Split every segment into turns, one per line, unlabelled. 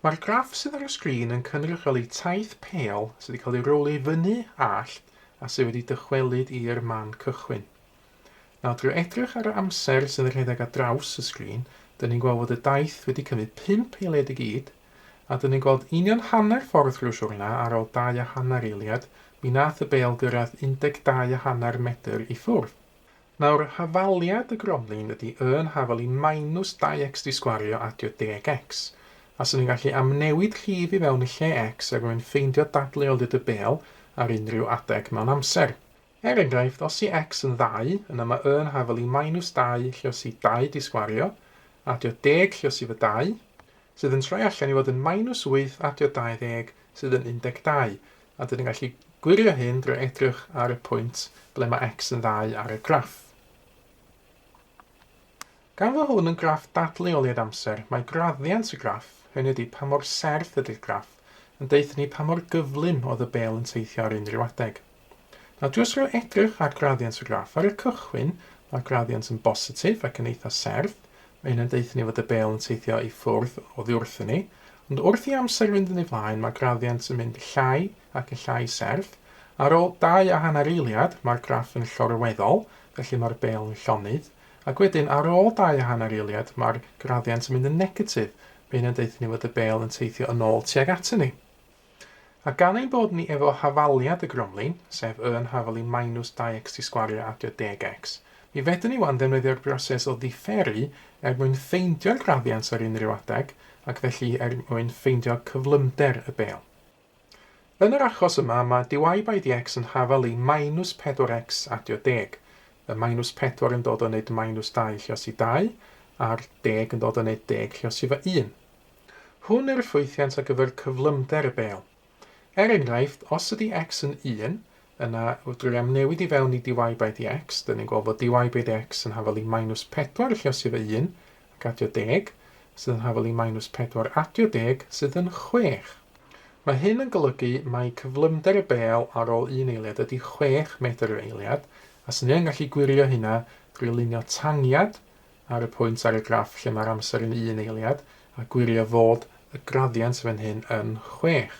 Mae'r graff sydd ar y sgrin yn cynrychioli taith pêl sydd wedi cael ei rowlio i fyny allt a sydd wedi dychwelyd i'r man cychwyn. Nawr, drwy edrych ar yr amser sydd yn rhedeg ar draws y sgrin, dyn ni'n gweld fod y daith wedi cymryd 5 eiliad i gyd, a dyn ni'n gweld union hanner ffordd drwy'r siwrna, ar ôl 2 a hanner eiliad, mi nath y bêl gyrraedd 12 a hanner medr i ffwrdd. Nawr, hafaliad y gromlin ydy y yn hafal i minus 2x di sgwario adio 10x, a 'swn i'n gallu amnewid rhif i fewn yn lle x er mwyn ffeindio dadleoliad y bêl ar unrhyw adeg mewn amser. Er enghraifft, os i x yn ddau, yna mae y yn hafal i minus 2 lluosi 2 di sgwario, adio deg lluosi fy 2, sydd yn troi allan i fod yn minus 8 adio 20, sydd yn 12, a dyn ni'n gallu gwirio hyn drwy edrych ar y pwynt ble mae x yn ddau ar y graff. Gan fod hwn yn graff dadleoliad amser, mae graddiant y graff, hynny ydy pa mor serth ydy'r graff, yn deutha ni pa mor gyflym oedd y bêl yn teithio ar unrhyw adeg. Nawr, jyst drwy edrych ar graddiant y graff, ar y cychwyn, mae'r graddiant yn bositif ac yn eitha serth, mae hynna'n deutha ni fod y bêl yn teithio i ffwrdd oddi wrthyn ni, ond wrth i amser fynd yn ei flaen, mae graddiant yn mynd llai ac yn llai serth. Ar ôl 2 a hanner eiliad, mae'r graff yn llorweddol, felly mae'r bêl yn llonydd, ac wedyn ar ôl 2 a hanner eiliad, mae'r graddiant yn mynd yn negatif, mae hynna'n deutha ni fod y bêl yn teithio yn ôl tuag atyn ni. A gan ein bod ni efo hafaliad y gromlin, sef y yn hafal i minus 2x di sgwario adio 10x, mi fedrwn ni wan ddefnyddio'r broses o ddifferu er mwyn ffeindio'r graddiant ar unrhyw adeg, ac felly er mwyn ffeindio cyflymder y bêl. Yn yr achos yma, mae dy by dx yn hafal i minus 4x adio deg. Y minus 4 yn dod o wneud minus 2 lluosi 2, a'r deg yn dod o wneud deg lluosi fo 1. Hwn yw'r ffwythiant ar gyfer cyflymder y bêl. Er enghraifft, os ydy x yn 1, yna drwy amnewid i fewn i dy by dx, dyn ni'n gweld fod dy by dx yn hafal i minus 4 lluosi efo 1 ac adio deg, sydd yn hafal i minus 4 adio deg, sydd yn 6. Mae hyn yn golygu mai cyflymder y bêl ar ôl un eiliad ydy 6 medr yr eiliad, a 'swn i yn gallu gwirio hynna drwy lunio tangiad ar y pwynt ar y graff lle mae'r amser yn un eiliad a gwirio fod y graddiant fan hyn yn 6.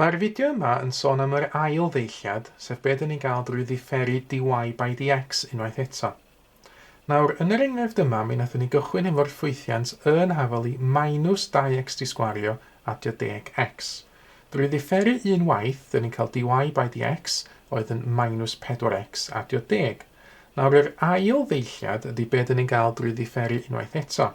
Mae'r fideo yma yn sôn am yr ail ddeilliad, sef be dyn ni'n gael drwy ddifferu dy by dx unwaith eto. Nawr, yn yr enghraifft yma, mi wnaethon ni gychwyn hefo'r ffwythiant y yn hafal i minus 2x di sgwario adio 10x. Drwy ddifferu un waith, dyn ni'n cael dy by dx oedd yn minus 4x adio deg. Nawr yr ail ddeilliad ydy be dyn ni'n gael drwy ddifferu unwaith eto.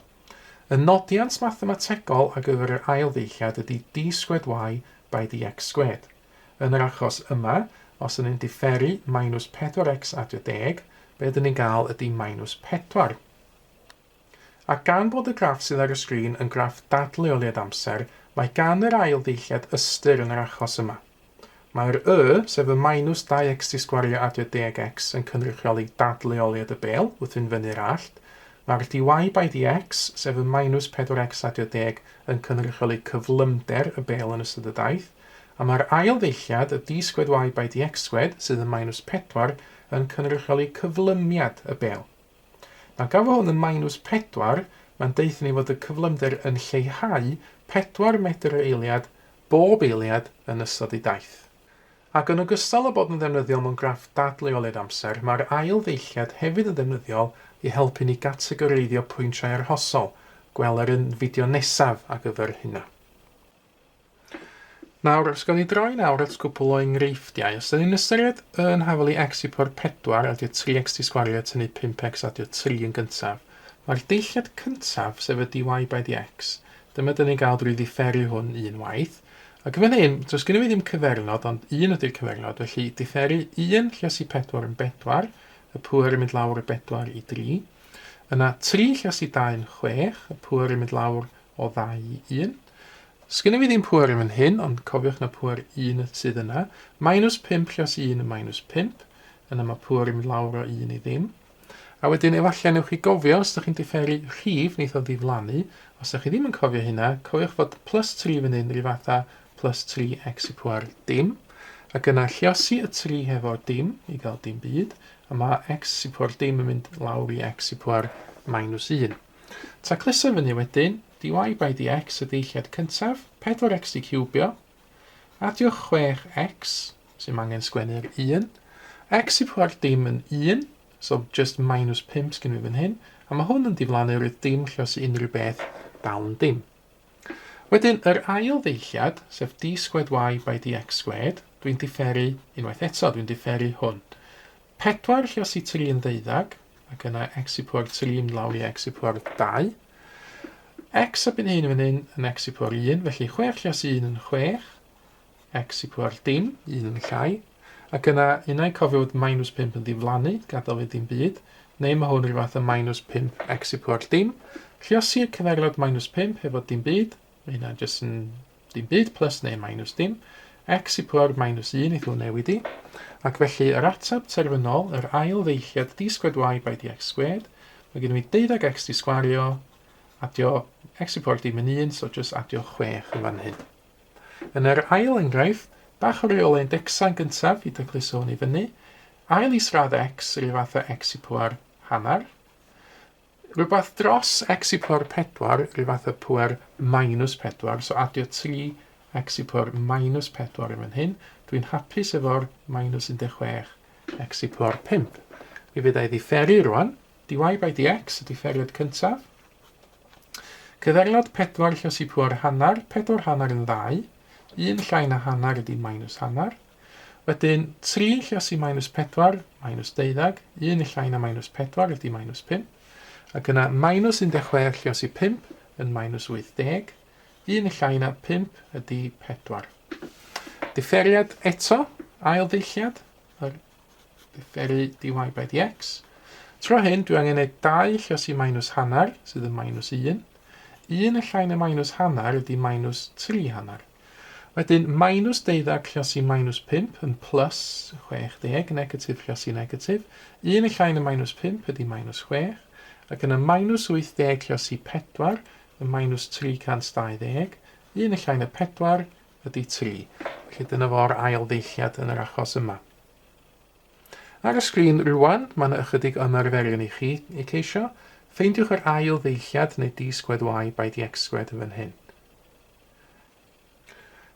Y nodiant mathemategol ar gyfer yr ail ddeilliad ydy d squared y by dx squared. Yn yr achos yma, os ydyn ni'n diferu minus 4x adio deg, be dyn ni'n gael ydy minus 4. A gan bod y graff sydd ar y sgrin yn graff dadleoliad amser, mae gan yr ail ddeilliad ystyr yn yr achos yma. Mae'r y, sef y minus 2x di sgwario adio 10x, yn cynrychioli dadleoliad y bêl wrth fynd fyny'r allt. Mae'r dy by dx, sef y minus 4x adio deg, yn cynrychioli cyflymder y bêl yn ystod y daith. A mae'r ail ddeilliad, y d squared y by dx squared, sydd yn minus 4, yn cynrychioli cyflymiad y bêl. Nawr, gan fod hwn yn minus 4, mae'n deutha ni fod y cyflymder yn lleihau 4 medr yr eiliad bob eiliad yn ystod ei daith. Ac yn ogystal â bod yn ddefnyddiol mewn graff dadleoliad amser, mae'r ail ddeilliad hefyd yn ddefnyddiol i helpu ni gategoreiddio pwyntiau arhosol, gweler yn fideo nesaf ar gyfer hynna. Nawr, os gawn ni droi nawr at gwpl o enghreifftiau. Os da ni'n ystyried yn hafal i x i power 4 adio 3x di sgwario tynnu 5x adio 3 yn gyntaf, mae'r deilliad cyntaf, sef y dy by dx, dyma dyn ni'n gael drwy ddifferu hwn un waith. Ac fan hyn, does gen i fi ddim cyfernod, ond 1 ydy'r cyfernod, felly diferu 1 lluosi 4 yn 4, y pŵer yn mynd lawr o 4 i 3. Yna 3 lluosi 2 yn 6, y pŵer yn mynd lawr o 2 i 1. Sgynna fi ddim pŵer yn fan hyn, ond cofiwch na pŵer 1 sydd yna. Minus 5 lluosi 1 yn minus 5. Yna mae pŵer yn mynd lawr o 1 i ddim. A wedyn efallai newch chi gofio, os ydych chi'n diferu rhif, wneith o ddiflannu. Os ydych chi ddim yn cofio hynna, cofiwch fod plus 3 fan hyn rhyw fath â plus 3x i pŵer dim. Ac yna lluosi y 3 hefo dim i gael dim byd. A mae x i pŵer dim yn mynd lawr i x i pŵer minus 1. Tacluso fyny wedyn, Dy by dx y deilliad cyntaf, 4x di ciwbio, adio 6x, sy'n angen sgwennu'r 1, x i pŵer dim yn 1, so just minus 5 sgyn fi fan hyn, a mae hwn yn diflannu roedd dim llos i unrhyw beth dal yn dim. Wedyn, yr ail ddeilliad, sef d squared y by dx squared, dwi'n diferu unwaith eto, dwi'n diferu hwn. 4 llos i 3 yn ddeuddag, ac yna x i pŵer 3 yn lawr i x i pŵer 2. X erbyn hyn yn fan hyn yn x i pŵer 1, felly 6 llos 1 yn 6, x i pŵer dim, 1 yn llai. Ac yna, unai cofio fod minus 5 yn ddiflannu, gadael fi dim byd, neu mae hwn rhyw fath o minus 5 x i pŵer dim. Lliosi'r cyferlod minus 5 hefo dim byd, mae hynna jyst yn dim byd, plus neu minus dim. X i pŵer minus 1 i hwn newid i. Ac felly yr ateb terfynol, yr ail ddeilliad d squared y by dx squared, mae gen i 12 x di sgwario, adio x i pŵer dim yn 1, so just adio 6 yn fan hyn. Yn yr ail enghraifft, bach o reolau indexau yn gyntaf i dacluso hwn i fyny. Ail isradd x yr un fath â x i pŵer hanner. Rhywbeth dros x i pŵer 4, rhyw fath o pŵer minus 4, so adio 3 x i pŵer minus 4 yn fan hyn. Dwi'n hapus efo'r minus 16 x i pŵer 5. Mi fydd ei ddifferu rwan. Dy by dx, y differiad cyntaf. Cyferlod 4 llos i pŵer hanner, 4 hanner yn 2, 1 llai na hanner ydy minus hanner. Wedyn 3 llos i minus 4, minus 12, 1 llai na minus 4 ydy minus 5. Ac yna minus 16 llos i 5 yn minus 80, 1 llai na 5 ydy 4. Differiad eto, ail ddeilliad, yr Diferu dy by dx. Tro hyn, dwi angen gwneud 2 llos i minus hanner, sydd yn minus 1. 1 y llai na minus hanner ydy minus 3 hanner. Wedyn, minus 12 llos i minus 5 yn plus 60, negatif llos i negatif. 1 y llai na minus 5 ydy minus 6. Ac yna minus 80 llos i 4 yn minus 320. 1 y llai na 4 ydy 3. Felly dyna fo'r ail ddeilliad yn yr achos yma. Ar y sgrin rwan, mae yna ychydig o ymarferion i chi eu ceisio. Ffeindiwch yr ail ddeilliad neu d squared y by dx squared yn fan hyn.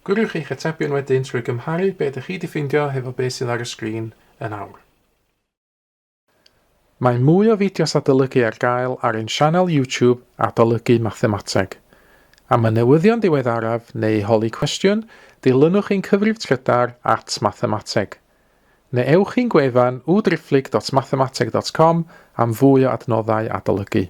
Gwiriwch eich atebion wedyn trwy gymharu be ydych chi wedi ffeindio hefo be sydd ar y sgrin yn awr. Mae mwy o fideos adolygu ar gael ar ein sianel YouTube Adolygu Mathemateg. Am y newyddion diweddaraf neu i holi cwestiwn, dilynwch ein cyfrif trydar at mathemateg. Neu ewch i'n gwefan www.mathemateg.com am fwy o adnoddau adolygu.